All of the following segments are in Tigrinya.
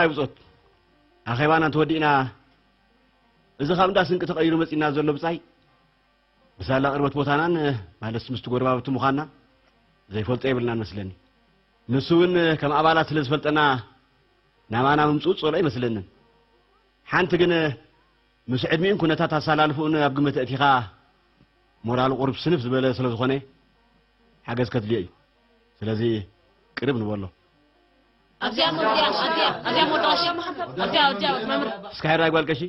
ኣይ ብጾት፣ ኣኼባና እንተወዲእና፣ እዚ ካብ እንዳ ስንቂ ተቐይሩ መጺና ዘሎ ብጻይ፣ ብሳላ ቅርበት ቦታናን፣ ማለትስ ምስቲ ጎረባብቲ ምዃንና፣ ዘይፈልጦ የብልናን መስለኒ። ንሱ እውን ከም ኣባላት ስለ ዝፈልጠና፣ ናባና ምምጽኡ ዝጸልኦ ኣይመስለንን። ሓንቲ ግን፣ ምስ ዕድሚኡን ኩነታት ኣሰላልፍኡን ኣብ ግምት ኣእቲኻ፣ ሞራሉ ቁሩብ ስንፍ ዝበለ ስለ ዝኾነ፣ ሓገዝ ከድልዮ እዩ። ስለዚ ቅርብ ንበሎ። ኣብዚኣ እሞ፣ ኣብዚኣ፣ ኣብዚኣ፣ ኣብዚኣ እሞ፣ ወዲ ቀሺ። ኣብዚኣ፣ ኣብዚኣ፣ ወዲ መምህር። እስካ ሕራይ ጓል ቀሺ።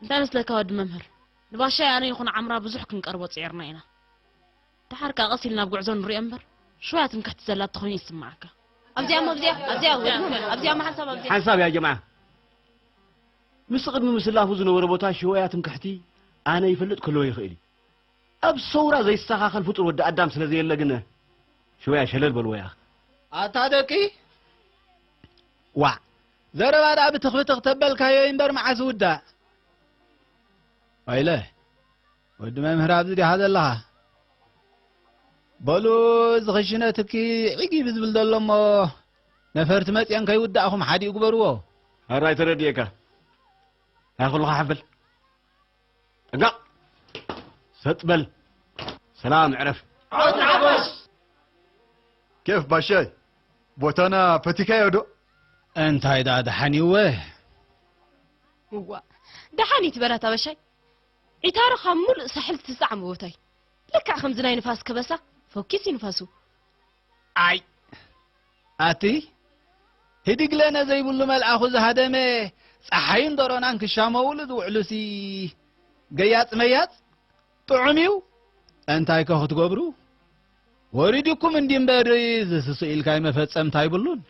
እንታይ መስለካ ወዲ መምህር? ንባሻይ ኣነ ይኹን ዓምራ ብዙሕ ክንቀርቦ ጽዒርና ኢና። ደሓር ከኣ ቀስ ኢልና ኣብ ጉዕዞ ንሪኦ እምበር፣ ሽወያ ትምክሕቲ ዘላ ትኾይኑ ይስምዓካ። ኣብዚኣ እሞ፣ ኣብዚኣ፣ ኣብዚኣ፣ ወዲ መምህር። ኣብዚኣ እሞ ሓንሳብ ኣብዚኣ። ሓንሳብ እያ ጀማዓ። ምስ ቅድሚ ምስላፉ ዝነበረ ቦታ ሽወያ ትምክሕቲ ኣነ ይፈልጥ ክህልዎ ይኽእል እዩ። ኣብ ሰውራ ዘይስተኻኸል ፍጡር ወዲ ኣዳም ስለ ዘየለ ግን፣ ሽወያ ሸለል በልዎ ይኣኽ። ኣታ ደቂ፣ ዋዕ፣ ዘረባ ደኣ ብትኽ ብትኽ ተበልካዮ እምበር መዓስ ይውዳእ? ወይለ፣ ወዲ መምህር ኣብዚ ዲኻ ዘለኻ? በሉ፣ እዚ ክሽነ ትኪ ዒጊ ብዝብል ዘሎ እሞ፣ ነፈርቲ መጽየን ከይውዳእኹም ሓዲኡ ግበርዎ። ሕራይ ተረዲኤካ። እንታይ ኩልኻ ሓፍል? ጠንቀቕ! ሰጥ በል! ሰላም ዕረፍ! ዓወት ንሓፋሽ! ኬፍ ባሻይ፣ ቦታና ፈቲካዮ ዶ? እንታይ ደኣ ደሓን እዩ ወ? እዋ፣ ደሓን እዩ ትበል ኣታ ባሻይ። ዒታሮ ካብ ሙሉእ ሳሕል ትስዓም ቦታይ። ልክዕ ከምዚ ናይ ንፋስ ከበሳ፣ ፈኪስ እዩ ንፋሱ። ኣይ፣ ኣቲ ህድግለነ ዘይብሉ መልኣኹ ዝሃደመ፣ ጸሓይን ደሮናን ክሻመውሉ ዝውዕሉሲ ገያጽ መያጽ ጥዑም እዩ። እንታይ ከ ክትገብሩ? ወሪድኩም እንዲ እምበር፣ ዝስሱ ኢልካይ መፈጸምታ ኣይብሉን።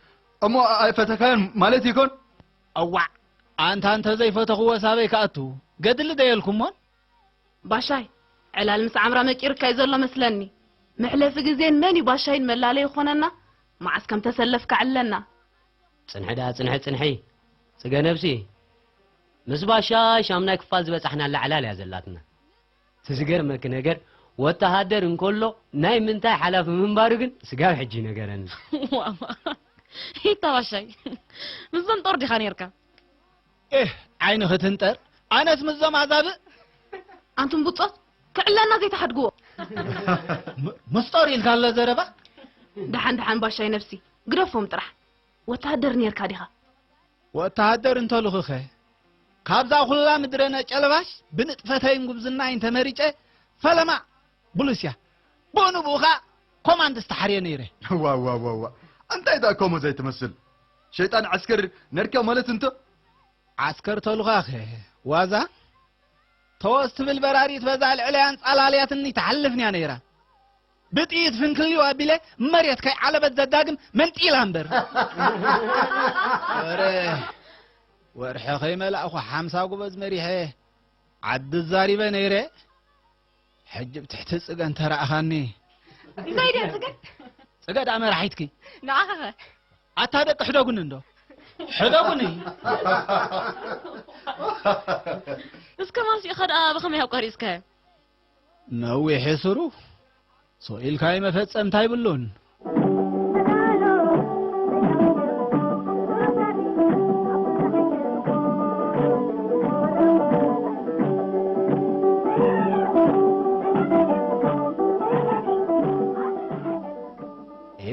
እሞ ኣይፈተካዮን ማለት ይኮን? እዋዕ፣ ኣንታ እንተ ዘይፈተኽዎ ሳበይ ክኣቱ? ገድሊ ደየልኩሞን? ባሻይ፣ ዕላል ምስ ዓምራ መቂርካይ ዘሎ መስለኒ። መሕለፊ ግዜን መን እዩ ባሻይን መላለዪ ክኾነና፣ መዓስ ከም ተሰለፍካ ዕለና። ጽንሒ ደኣ ጽንሒ፣ ጽንሒ። ጽገ ነብሲ። ምስ ባሻይ ሻምናይ ክፋል ዝበጻሕናላ ዕላል እያ ዘላትና። እቲ ዝገርመኪ ነገር፣ ወተሃደር እንከሎ ናይ ምንታይ ሓላፊ ምንባሩ ግን ስጋብ ሕጂ ይነገረኒ። ዋማ፣ ይታ ባሻይ፣ ምስዞም ጦር ዲኻ ኔርካ? ኤህ፣ ዓይኒ ክትንጠር፣ ኣነስ ምስዞም ኣዛብእ። ኣንቱም ብጾት፣ ክዕለና ዘይትሓድግዎ። ም-፣ ምስጦር ኢልካ ኣሎ ዘረባ? ደሓን፣ ደሓን ባሻይ ነብሲ፣ ግደፎም ጥራሕ። ወተሃደር ኔርካ ዲኻ? ወተሃደር እንተልኹኸ፣ ካብዛ ኩላ ምድረ ነጨልባሽ ብንጥፈተይን ጉብዝናይን ተመሪጨ፣ ፈለማ ብሉስያ፣ ብኡ ንብኡ ኸኣ ኮማንድ ዝተሓርየ ነይረ። ዋ፣ ዋ፣ ዋ፣ ዋ። እንታይ ደኣ ከምኡ ዘይትመስል? ሸይጣን ዓስከር ነርካ ማለት እንተ? ዓስከር ተልዃኸ ዋዛ? ተወስ ትብል በራሪት በዛ ልዕለያን ጻላልያትኒ ትሓልፍንያ ነይራ። ብጥይት ፍንክሊው ኣቢለ መሬት ከይዓለበት ዘዳግም መንጢላ እምበር። ወረ፣ ወርሒ ከይመላእኹ ሓምሳ ጎበዝ መሪሐ ዓዲ ዛሪበ ነይረ። ሕጂ ብትሕቲ ጽገ እንተረኣኻኒ። እንታይ ድያ ጽገ? ጽገ ደኣ መራሒትኪ። ንዓኻ ኸ? ኣታ ደቂ ሕደጉኒ እንዶ። ሕደጉኒ። እስከ ማሲኡ ኸ ደኣ ብኸመይ ኣቋሪጽካዮ? ነዊሕ ስሩ። ሶ ኢልካይ መፈጸምታ ይብሉን።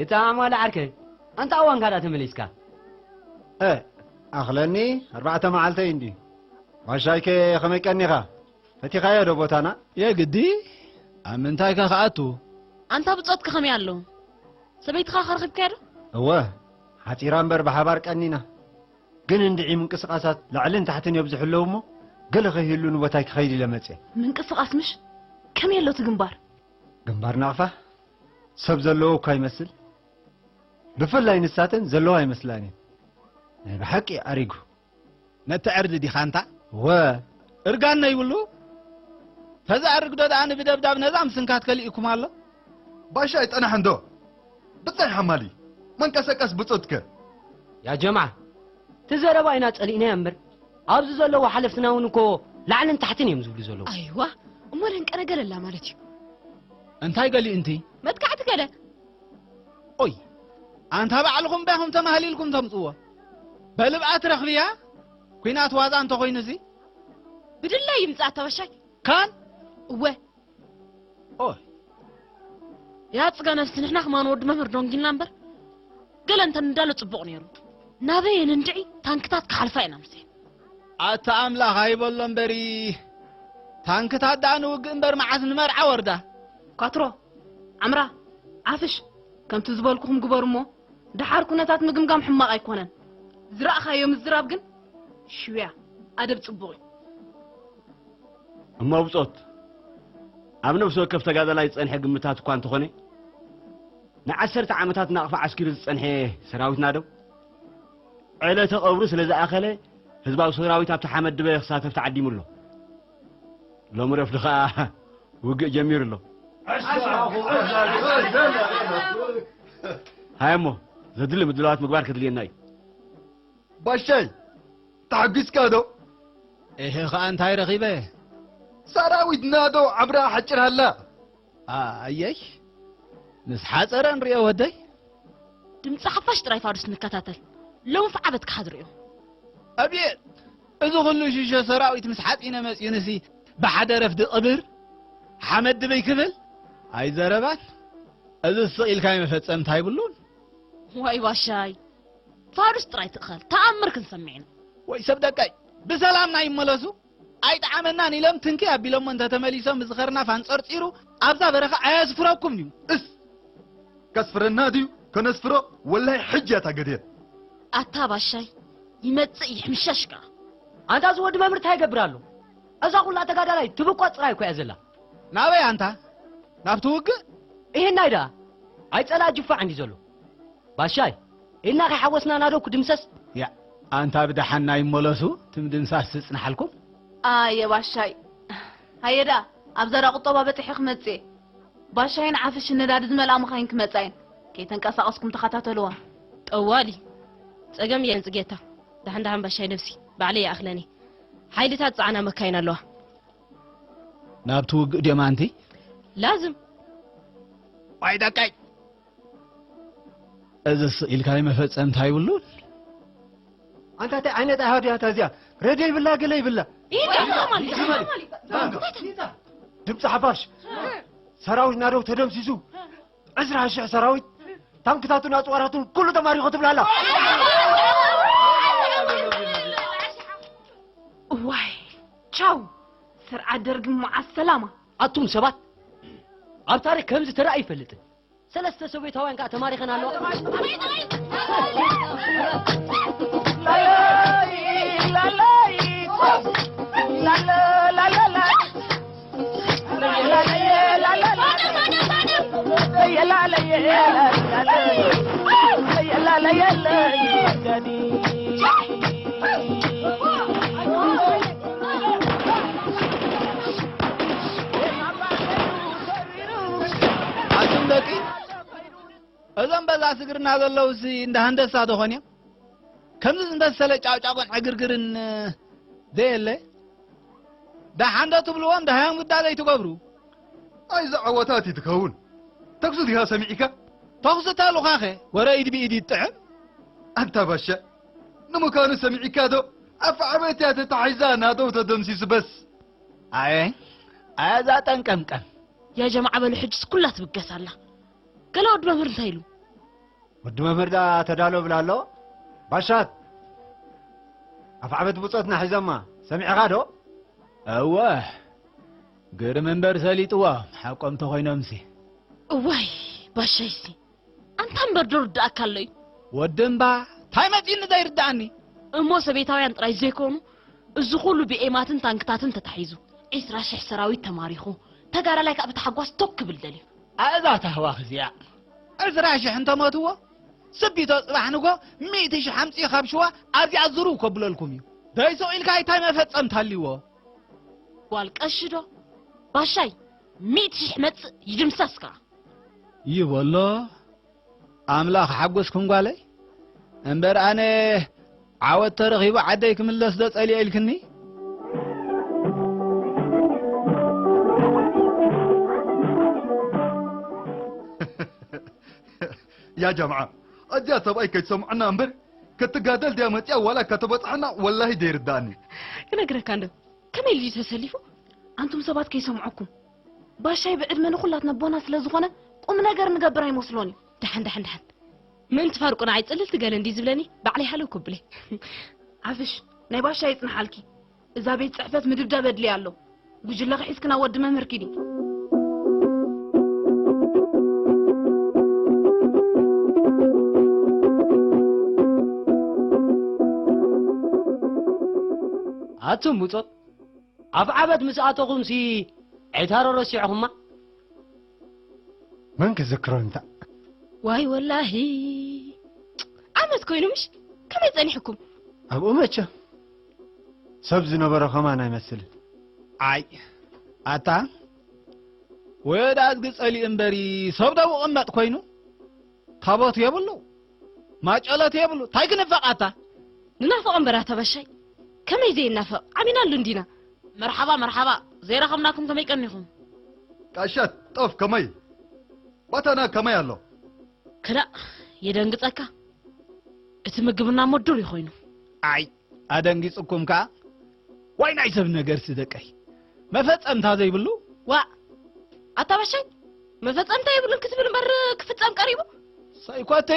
እታ ኣማል ዓርከይ፣ ኣንታ እዋንካ ደኣ ተመሊስካ? እ፣ ኣኽለኒ፣ ኣርባዕተ መዓልተይ እንድዩ። ዋሻይከ ከመይ ቀኒኻ? ፈቲኻዮ ዶ ቦታና? የግዲ? ኣብ ምንታይከ ክኣቱ? ኣንታ ብጾትከ ከመይ ኣለዉ? ሰበይትኻ ከ ረኺብካያ ዶ? እወ፣ ሓጺራ እምበር ብሓባር ቀኒና። ግን እንድዒ ምንቅስቓሳት ላዕልን ታሕትን የብዝሑ ኣለዉ እሞ፣ ገለ ከይህሉ ንቦታይ ክኸይድ ኢለ መጽየ። ምንቅስቓስ ምሽ? ከመይ ኣሎ እቲ ግንባር? ግንባር ናቕፋ? ሰብ ዘለዎ እኳ ይመስል። ብፍላይ ንሳተን ዘለዋ ኣይመስላን እየን። ናይ ብሓቂ ኣሪጉ። ነቲ ዕርዲ ዲኻ እንታ? ወ። እርጋን ነይብሉ? ተዛ ኣርግዶ ደኣ ንብደብዳብ ነዛ ምስንካት ከሊእኩም ኣሎ? ባሻ ኣይጠናሕ እንዶ። ብጻይ ሓማሊ፣ መንቀሰቀስ ብጾትከ? ያ ጀማዓ፣ እቲ ዘረባ ኢና ጸሊእናዮ እምበር፣ ኣብዚ ዘለዉ ሓለፍትና እውን እኮ ላዕልን ታሕትን እዮም ዝብሉ ዘለዉ። ኣይዋ፣ እሞ ለንቀነ ገለላ ማለት እዩ። እንታይ ገሊኡ እንቲ? መጥቃዕቲ ገለ። ኦይ፣ ኣንታ ባዕልኹም ዲኹም ተማህሊልኩም ተምጽዎ? በልብኣ ትረኽብያ? ኲናት ዋዛ እንተኾይኑሲ? ብድላይ ይምጻእ ኣታ ባሻይ። ካን? እወ። ኦይ። ያ ጽጋ ነፍሲ ንሕና ከማን ወዲ መምህር ዶንጊልና እምበር። ገለ እንተ ንዳሎ ጽቡቕ ነይሩ። ናበየን እንድዒ ታንክታት ክሓልፋ ኢና ምስኤን። ኣታ ኣምላኽ ኣይበሎ እምበሪ። ታንክታት ደኣ ንውግእ እምበር መዓስ ንመርዓ ወርዳ። ኳትሮ፣ ዓምራ፣ ዓፍሽ፣ ከምቲ ዝበልኩኹም ግበሩ እሞ፣ ደሓር ኩነታት ምግምጋም ሕማቕ ኣይኮነን። ዝረኣኻዮ ምዝራብ ግን ሽውያ፣ ኣደብ ጽቡቕ እዩ። እሞ ብጾት፣ ኣብ ነፍሲ ወከፍ ተጋዳላይ ዝጸንሐ ግምታት እኳ እንተኾነ፣ ንዓሰርተ ዓመታት ናቕፋ ዓስኪሩ ዝጸንሐ ሰራዊትና ዶ? ዕለተ ቀብሩ ስለ ዝኣኸለ፣ ህዝባዊ ሰራዊት ኣብቲ ሓመድ ድበ ክሳተፍ ተዓዲሙ ኣሎ። ሎሚ ረፍዲ ኸኣ ውግእ ጀሚሩ ኣሎ። ሃየ እሞ፣ ዘድሊ ምድላዋት ምግባር ከድልየና እዩ። ባሻይ፣ ተሓጒስካ ዶ? እህ፣ ኸኣ እንታይ ረኺበ? ሰራዊትና ዶ ዓብራ ሓጭር ሃላ? ኣየይ፣ ምስ ሓጸረ ንርእዮ ወደይ። ድምጺ ሓፋሽ ጥራይ ፋዱስ ንከታተል። ሎሚ ፍዓበት ክሓድርዮ። ኣብየት፣ እዚ ኹሉ ሽሾ ሰራዊት ምስ ሓጺነ መጺኡንሲ ብሓደ ረፍዲ ቅብር ሓመድ ድበይ ክብል? ኣይዘረባን። እዚ ስቕ ኢልካ መፈጸምታ ኣይብሉን። ዋይ ባሻይ፣ ፋዱስ ጥራይ ትእኸል፣ ተኣምር ክንሰምዕ ኢና። ወይ ሰብ ደቀይ፣ ብሰላምና ይመለሱ። ኣይጠዓመናን ኢሎም ትንኪ ኣቢሎሞ እንተተመሊሶም፣ እዚ ኸርናፍ ኣንጸርጺሩ ኣብዛ በረኻ ኣየስፍረኩም ድዩ? እስ፣ ከስፍረና ድዩ? ከነስፍሮ? ወላሂ ሕጂ እያ እታ ገድየት። ኣታ ባሻይ፣ ይመጽእ ይሕምሸሽ ከኣ። ኣንታ እዚ ወዲ መምህር እንታይ ይገብር ኣሎ? እዛ ኩላ ተጋዳላይ ትብቆ ጥራይ እኮ እያ ዘላ። ናበይ ኣንታ? ናብቲ ውግእ? ይሄናይ ደኣ፣ ኣይጸላእ ጅፋዕ እንዲ ዘሎ። ባሻይ፣ ኢድና ከይሓወስና ናዶ ክድምሰስ? ያ፣ ኣንታ ብደሓን ናይ መለሱ፣ ትም ድምሳስ ትጽናሓልኩም። ኣየ ባሻይ። ሃየ ደኣ፣ ኣብ ዘራ ቁጠባ በጺሐ ክመጽእ እየ። ባሻይን ዓፍሽን ነዳዲ ዝመልኣ መኻይን ክመጻ እየን። ከይተንቀሳቐስኩም ተኸታተልዋ። ጠዋሊ። ጸገም የለን ጽጌታ። ደሓን ደሓን ባሻይ ነብሲ፣ ባዕለይ ይኣኽለኒ። ሓይልታት ጻዕና መካይን ኣለዋ። ናብቲ ውግእ ድዮም ኣንቲ? ላዝም። ዋይ ደቀይ። እዚ ስቕ ኢልካ መፈጸምታ ይብሉን። ኣንታ እንታይ ዓይነት ኣሃዱ እያ እታ እዚኣ? ሬድዮ ይብላ፣ ገለ ይብላ። ኢንታ ማለት፣ ኢንታ ማለት። ድምፂ ሓፋሽ። ሰራዊት ናደው ተደምሲሱ። ዕስራ ሽሕ ሰራዊት፣ ታንክታቱን ኣፅዋራቱን ኩሉ ተማሪኹ ትብላ ኣላ። እዋይ፣ ቻው። ስርዓት ደርግ መዓስ ሰላማ። ኣቱም ሰባት፣ ኣብ ታሪክ ከምዚ ተራእዩ ይፈልጥን። ሰለስተ ሶቪየታውያን ከኣ ተማሪኸን ኣለዋ። ኣቱም ደቂ፣ እዞም በዛ ስግርና ዘለውሲ እንዳ ሃንደሳ ዶ ኾን እዮም? ከምዚ ዝመሰለ ጫውጫቆን ዕግርግርን ዘየለ? ደሓን ዶ ትብልዎም? ደሃዮም ግዳ ዘይትገብሩ? ኣይዛ ዓወታት እዩ ትኸውን። ተኩሲ ዲኻ ሰሚዕካ? ተኹሲ ተልኳኸ? ወረ ኢድ ብኢድ ይጥዕም። ኣንታ ባሻ፣ ንምዃኑ ሰሚዕካ ዶ? ኣፍ ዓበት እያ ተታሒዛ ናደው ተደምሲሱ በስ። ኣየ፣ ኣየ እዛ ጠንቀምቀም። ያ ጀማዓ በሉ ሕጅስ ኩላ ትብገስ ኣላ። ገለ ወዲ መምህር እንታይ ኢሉ? ወዲ መምህር ዳ ተዳሎ ብላ ኣሎ። ባሻት፣ ኣፍ ዓበት ብጾትና ሒዞማ። ሰሚዕኻ ዶ? እወ፣ ግርም እምበር ሰሊጥዎም፣ ሓቆም ተኾይኖምሲ። እዋይ፣ ባሻይሲ፣ ኣንታ እምበር ዶ ርድኣካ ኣሎ እዩ? ወዲ እምባ፣ ታይ መጺእኒ ዘይርድኣኒ? እሞ ሰቤታውያን ጥራይ ዘይኮኑ፣ እዚ ኩሉ ብኤማትን ታንክታትን ተታሒዙ፣ ዒስራ ሽሕ ሰራዊት ተማሪኹ፣ ተጋዳላይ ከኣ ብታሕጓስ ቶክ ክብል ደልዩ። ኣእዛ ታህዋኽ እዚኣ፣ ዕስራ ሽሕ እንተሞትዎ፣ ስቢቶ ጽባሕ ንጎ ሚእቲ ሽሕ ኣምጺኡ ካብ ሽዋ ኣብዚኣ ዝሩው ከብለልኩም እዩ። ደይ ስቕ ኢልካ እንታይ መፈጸምታ ኣልዎ? ጓል ቀሺ ዶ? ባሻይ፣ ሚእቲ ሽሕ መጽእ ይድምሰስ ከኣ። ይበሎ፣ ኣምላኽ ሓጎስኩም ጓለይ። እምበር ኣነ ዓወት ተረኺቡ ዓደይ ክምለስ ዶ ጸሊኤ ኢልክኒ? ያ ጀምዓ፣ ኣዚኣ ሰብኣይ ከይትሰምዖና እምበር፣ ክትጋደል ድያ መጽያ ዋላ ከተበጽሐና ወላሂ ዘይርዳእኒ። ክነግረካ እንዶ፣ ከመይ ኢሉ እዩ ተሰሊፉ? ኣንቱም ሰባት ከይሰምዐኩም። ባሻይ ብዕድመ ንኹላትና ኣቦና ስለ ዝኾነ ቁም ነገር ንገብር ኣይመስሎን እዩ። ደሓን፣ ደሓን፣ ደሓን። ምእንቲ ፋርቁ ንዓይ ጽልልቲ ገለ እንዲ ዝብለኒ ባዕለይ ሃለው ከብለይ። ዓፍሽ፣ ናይ ባሻይ ይጽንሓልኪ። እዛ ቤት ጽሕፈት ምድብዳብ ኣድልያ ኣሎ። ጉጅለኺ ሒዝኪ ናብ ወዲ መምህር ኪዲ። ኣቱም ብጾት፣ ኣፍ ዓበት ምስ ኣተኹምሲ ዕታሮ ረሲዕኹማ? መን ክዝክሮ እንታ? ዋይ ወላሂ፣ ዓመት ኮይኑ ምሽ? ከመይ ጸኒሕኩም? ኣብኡ መቸም ሰብ ዝነበሮ ከማን ኣይመስልን። ኣይ፣ ኣታ ወዳት ግጸሊ እምበሪ ሰብ ዶ ክቕመጥ ኮይኑ? ታቦት የብሉ፣ ማጨሎት የብሉ፣ ታይ ክንፈቕ ኣታ? ንናፍቕ እምበር ኣታ ባሻይ፣ ከመይ ዘይናፍቕ? ዓሚናሉ እንዲና። መርሓባ፣ መርሓባ፣ ዘይረኸብናኩም ከመይ ቀኒኹም? ቃሻት ጦፍ ከመይ? ባታና ከመይ ኣሎ? ክላእ፣ የደንግጸካ። እቲ ምግብና እሞ ዱር እዩ ኮይኑ። ኣይ፣ ኣደንጊጽኩም ከኣ። ዋይ ናይ ሰብ ነገርሲ ደቀይ። መፈጸምታ ዘይብሉ? ዋእ፣ ኣታ ባሻይ፣ መፈጸምታ የብሉን ክትብል እምበር ክፍጸም ቀሪቡ? ሰይኮቴ።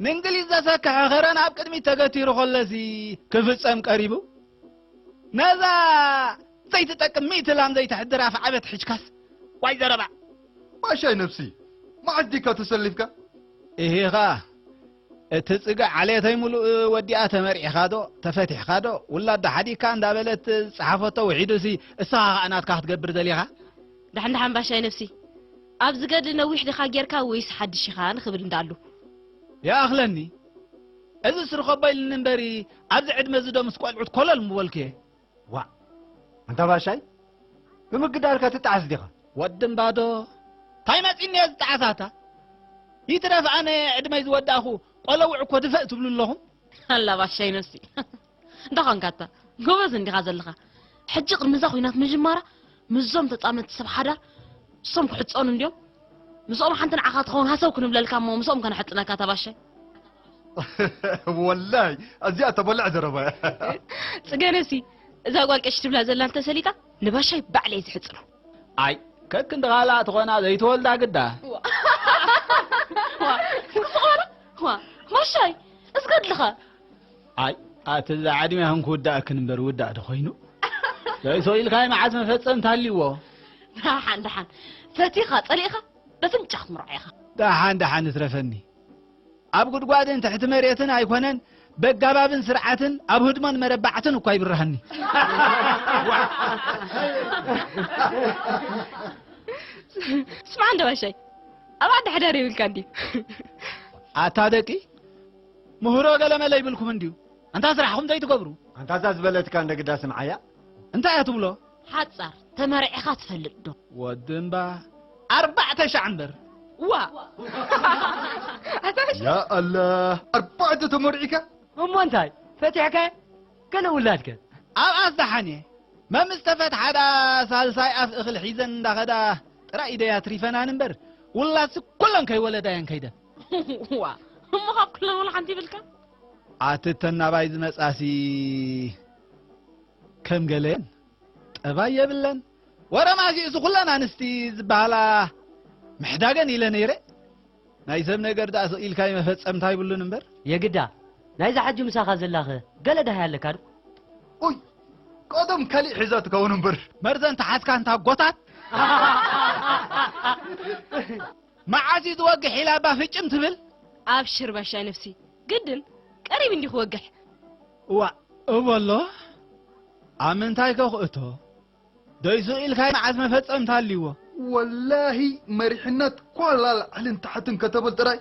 ንእንግሊዝ ዘሰክሐ ኸረን ኣብ ቅድሚት ተገቲሩ ኸሎሲ ክፍጸም ቀሪቡ? ነዛ ዘይትጠቅም ሚእቲ ላም ዘይተሕድር ኣፍ ዓበት ሕጅካስ። ዋይ ዘረባ። ባሻይ ነብሲ፣ መዓስ ዲካ ተሰሊፍካ? እሂኻ፣ እቲ ጽግዕ ዓሌተይ ምሉእ ወዲኣ ተመርዒኻ ዶ፣ ተፈቲሕካ ዶ፣ ውላድ ሓዲግካ እንዳበለት ዝጸሓፈቶ ውሒዱሲ፣ እስኻ ኸኣ ናትካ ክትገብር ደሊኻ? ደሓን ደሓን ባሻይ ነብሲ፣ ኣብ ዝገድ ነዊሕ ዲኻ ጌርካ ወይስ ሓድሽ ኢኻ ንኽብል እንዳኣሉ። ይኣኽለኒ። እዝስ ርከቦ ኢልኒ እምበሪ፣ ኣብዚ ዕድመ እዚ ዶ ምስ ቆልዑት ኮለል ምበልኩ እየ? ዋእ፣ ኣንታ ባሻይ፣ ብምግዳልካ ትጠዓስ ዲኻ? ወዲ እምባዶ፣ ታይ መጺኒ እየ ዝጠዓሳታ? ይትረፍ ኣነ ዕድመይ ዝወዳእኹ ቆለውዕ እኮ ድፈእ ትብሉ ኣለኹም። ኣላ ባሻይ ነብሲ። እንታይ ኾንካታ? ጎበዝ እንዲኻ ዘለኻ። ሕጂ ቅድሚ እዛ ኹናት ምጅማራ፣ ምስዞም ተጻመድቲ ሰብ ሓዳር፣ እሶም ክሕጸኑ እንድዮም። ምስኦም ሓንቲ ንዓኻ ትኸውን ሃሰው ክንብለልካ እሞ፣ ምስኦም ከነሕጽነካ እታ ባሻይ። ወላይ፣ ኣዚኣ ተበልዕ ዘረባ እያ። ጽገነሲ፣ እዛ ጓል ቀሺ ትብላ ዘላ እንተሰሊጣ፣ ንባሻይ ባዕለይ ዝሕጽኖ። ኣይ፣ ከክንዲ ኻልኣ ትኾና ዘይተወልዳ ግዳ። ዋ። ዋ። ዋ። ባሻይ፣ እስከ ድልኻ። ኣይ፣ ኣቲ እዛ ዕድሜኽን ክውዳእክን እምበር ውዳእ ዶ ኾይኑ? ዘይሶ ኢልካይ መዓስ መፈጸምታ ኣልዎ? ደሓን፣ ደሓን። ፈቲኻ፣ ጸሊእኻ፣ በፍንጫ ክትምርዖ ኢኻ። ደሓን፣ ደሓን እትረፈኒ። ኣብ ጉድጓድን ትሕቲ መሬትን ኣይኮነን፣ በጋባብን ስርዓትን፣ ኣብ ህድሞን መረባዕትን እኳ ይብርሃኒ። ስማዕ እንደ ባሻይ፣ ኣብ ዓዲ ሓዳር የብልካ እንድዩ። ኣታ ደቂ፣ ምህሮ ገለመለ ይብልኩም እንድዩ። ኣንታ ስራሕኹም ዘይትገብሩ። ኣንታ እዛ ዝበለትካ እንደ ግዳ ስምዓያ። እንታይ እያ ትብሎ? ሓጻር፣ ተመርዒኻ ትፈልጥ ዶ? ወዲ እምባ፣ ኣርባዕተ ሻዕ እምበር። ዋ! ኣታ ሻዕ። ያ ኣላህ፣ ኣርባዕተ ተመርዒካ? እሞ እንታይ? ፈቲሕካ? ገለ ውላድከ? ኣብኣስ ደሓን እየ። መምስ ተፈትሓ ደኣ ሳልሳይ ኣፍ እኽሊ ሒዘን እንዳኸዳ ጥራይ ኢደይ ኣትሪፈናን እምበር፣ ውላድሲ ኩለን ከይወለዳ እየን ከይደን። ዋ፣ እሞ ካብ ኩለን ወላ ሓንቲ ይብልካ? ኣቲ እተን ናባይ ዝመጻሲ ከም ገለን ጠባይ የብለን። ወረ ማሲእሲ ኩለን ኣንስቲ ዝበሃላ ምሕዳገን ኢለ ነይረ። ናይ ሰብ ነገር ደኣ ስቕ ኢልካ መፈጸምታ ይብሉን እምበር። የግዳ፣ ናይዛ ሕጂ ምሳኻ ዘላኸ ገለ ደሃይ ኣለካ ዶ? ኡይ፣ ቀደም ካሊእ ሒዛ ትከውን እምበር። መርዘን ተሓዝካ እንታ ጎታት። መዓስ እዩ ዝወግሕ ኢላ እባ ፍጭም ትብል? ኣብሽር ባሻይ ነፍሲ፣ ግድን ቀሪብ እንዲ ክወግሕ። እዋ፣ እበሎ፣ ኣብ ምንታይ ከ ክእቶ? ደይሱ ኢልካይ መዓስ መፈጸምታ ኣልዎ? ወላሂ መሪሕነት ኳላ ላዕልን ታሕትን ከተበል ጥራይ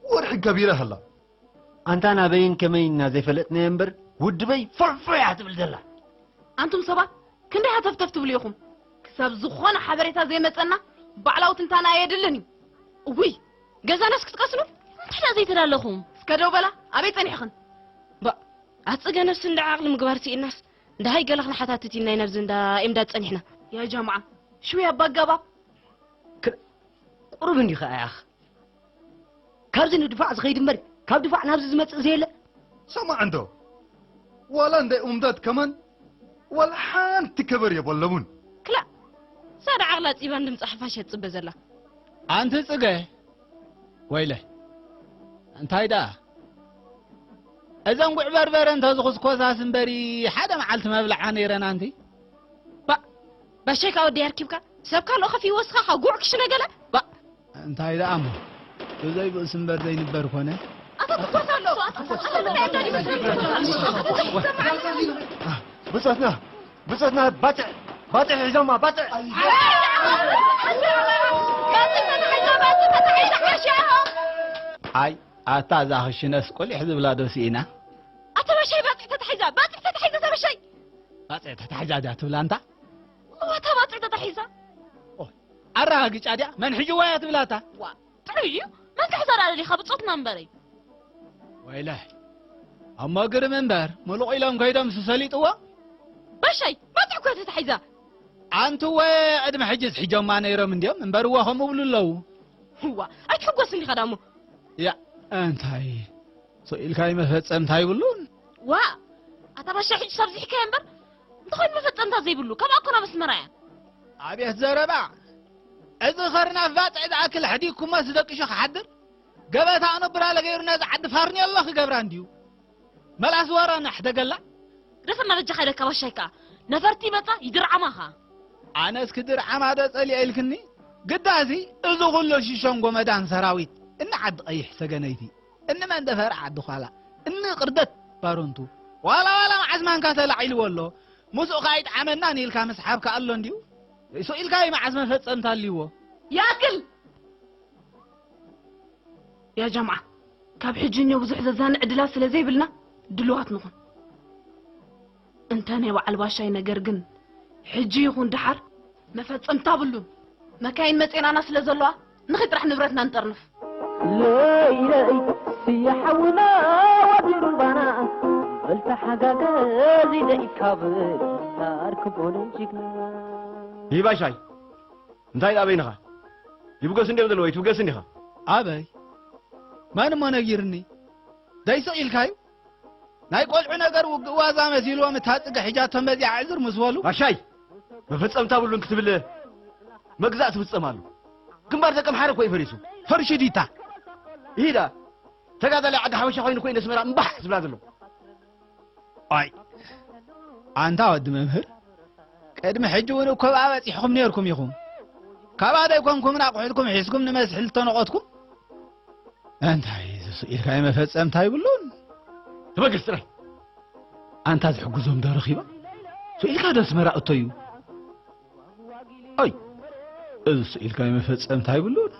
ወርሒ ገቢረ ሃላ። ኣንታ ናበይን ከመይን እና ዘይፈለጥናዮ እምበር፣ ውድበይ ፎይ ፎይ እያ ትብል ዘላ። ኣንቱም ሰባት ክንደይ ሃተፍተፍ ትብሉ ኢኹም? ክሳብ ዝኾነ ሓበሬታ ዘይመጸና ባዕላዊ ትንታነ ኣየድልን እዩ። እውይ፣ ገዛናስ ክትቀስኑ? እንታይ ደኣ ዘይተዳለኹም? እስከ ደው በላ፣ ኣበይ ጸኒሕኽን? ባ፣ ኣጽገ ነፍሲ እንዳ ዓቕሊ ምግባር ስኢናስ፣ እንዳ ሃይ ገለ ክንሓታትት ኢልና ኢና ኣብዚ እንዳ ኤምዳድ ጸኒሕና። ያ ጀምዓ፣ ሽው ኣባ ኣገባብ። ክላ-፣ ቁሩብ እንዲኻ ኣያኽ። ካብዚ ንድፋዕ ዝኸይድ እምበር፣ ካብ ድፋዕ ናብዚ ዝመጽእ ዘየለ? ሰማዕ እንዶ፣ ዋላ እንደ ኡምዳት ከማን ዋላ ሓንቲ ከበር የበለሙን። ክላእ፣ ሳዳ ዓቕላ ጺባን ድምጻ ሓፋሽ እያ ትጽበ ዘላ። ኣንቲ ጽገ፣ ወይለ፣ እንታይ ደኣ? እዘን ጉዕ በርበረ እንተ ዝኹስኮሳስ እምበሪ፣ ሓደ መዓልቲ መብልዓ ነይረን ኣንቲ። ባእ፣ ባሻይ ካብ ወዲ ኣርኪብካ፣ ሰብ ካልኦ ከፊ ይወስኻ፣ ካብ ጉዕ ክሽነ ገለ? ባእ። እንታይ ደኣ እሞ፣ ብዘይ ብእስ እምበር ዘይንበር ኮነ። ኣታ ትኾስ ኣሎ፣ ኣታ ትኾስ ኣሎ። ብጾትና፣ ብጾትና፣ ባጽዕ፣ ባጽዕ ሒዞማ፣ ባጽዕ። ኣይ፣ ኣታ እዛ ክሽነስ ቁሊሕ ዝብላ ዶ ስኢና? ኣታ ባሻይ ባጽዕ ተታሒዛ፣ ባጽዕ ተታሒዛ፣ ኣታ ባሻይ። ባጽዕ ተታሒዛ ድያ ትብላ እንታ? እዋ፣ እታ ባጽዕ ተታሒዛ። ኦ፣ ኣረጋግጫ ድያ? መን ሒዝዋ እያ ትብላ እታ? ዋ፣ ጥዑይ እዩ። መን ክሕዛ ደኣ ደሊኻ? ብጾትና እምበረይ። ወይለ፣ እሞ ግርም እምበር፣ ምሉቕ ኢሎም ከይዶም ዝሰሊጥዎ? ባሻይ፣ ባጽዕ እኮ እያ ተታሒዛ። ኣንትወ፣ ቅድሚ ሕጅስ ሒጆማ ነይሮም እንድዮም፣ እምበር እወ ከምኡ ብሉ ኣለዉ። እዋ፣ ኣይትሕጎስ እንዲኻ ዳሞ። ያ፣ እንታይ? ስቕ ኢልካ ይመፈጸምታ ይብሉን። ዋ፣ ኣታ ባሻ፣ ሕጂ ኣብዚሕካዮ እምበር፣ እንተኾይኑ መፈጸምታ ዘይብሉ፣ ካብኣ እኮ ናብ ኣስመራ እያ። ኣብየት ዘረባ! እዚ ኸርናፍ ባጽዕ ዝኣክል ኣሕዲግኩሞ ዝደቅሾ ክሓድር፣ ገበታ ኣነብራለ ገይሩ ነዚ ዓዲ ፋርኔሎ ክገብራ እንድዩ። መላስ ወረ ናሕደገላ። ግደፈና በጃኻ ኢለካ ባሻይ ከኣ። ነፈርቲ ይመጻ፣ ይድርዓማ ኸኣ። ኣነስ ክድርዓማ ዶ ጸሊኤ ኢልክኒ? ግዳሲ እዚ ኹሉ ሽሸንጎ መዳን ሰራዊት፣ እኒ ዓዲ ቀይሕ ሰገነይቲ፣ እኒ መንደፈር ዓዲ ዃላ፣ እኒ ቅርደት ባረንቱ፣ ዋላ ዋላ መዓስ ማንካ ተላዒልዎ ኣሎ፣ ምስኡ ከኣ ኣይጠዓመናን ኢልካ ምስሓብ ከኣ ኣሎ እንድዩ። ርእሱ ኢልካ እዩ መዓስ መፈጸምታ ኣልዎ። ይኣክል! ያ ጀምዓ፣ ካብ ሕጂ እኞ ብዙሕ ዘዛንዕ ዕድላት ስለ ዘይብልና ድሉዋት ንኹን። እንተ ናይ በዓል ባሻይ ነገር ግን፣ ሕጂ ይኹን ደሓር መፈጸምታ ብሉን። መካይን መጼናና ስለ ዘለዋ፣ ንኺ ጥራሕ ንብረትና ንጠርንፍ። ለይለይ ስየ ሓውና ወዲ ሩባና፣ በል ተሓጋገዝ ኢለይ ካብ ታርክ ቦነ ጅግና። ይባሻይ፣ እንታይ ደኣ በይንኻ? ይብገስ እንድዮም ዘለዉ፣ ኣይትብገስ እንዲኻ? ኣበይ? መን እሞ ነጊርኒ? ደይስቕ ኢልካዩ? ናይ ቆልዑ ነገር ውግእ ዋዛ መሲልዎም፣ እታ ጽገ ሒጃቶም በዚኣ ኣዕዝር ምስ በሉ። ባሻይ፣ መፈጸምታ ብሉን ክትብል መግዛእ ትፍጸም ኣሉ። ግንባር ደቀምሓረ እኮ እዩ ፈሪሱ። ፈርሺ ዲታ? ይሂዳ። ተጋዳላይ ዓዲ ሓበሻ ኮይኑ እኮ እዩ ነስመራ እምባሕ ዝብላ ዘሎ። ኣይ፣ ኣንታ ወዲ መምህር፣ ቅድሚ ሕጂ እውን እኮ ብኣ በጺሕኹም ነይርኩም ኢኹም። ካብኣ ደይኮንኩምን ኣቑሑትኩም ሒዝኩም ንመስሕል ዝተነቖትኩም? እንታይ፣ እዚ ስቕ ኢልካ መፈጸምታ ይብሉን? ተበገስ ጥራይ። ኣንታ ዝሕግዞም ዶ ረኺባ? ስቕ ኢልካ ዶ ኣስመራ እቶ እዩ? ኣይ፣ እዚ ስኢልካ መፈጸምታ ይብሉን።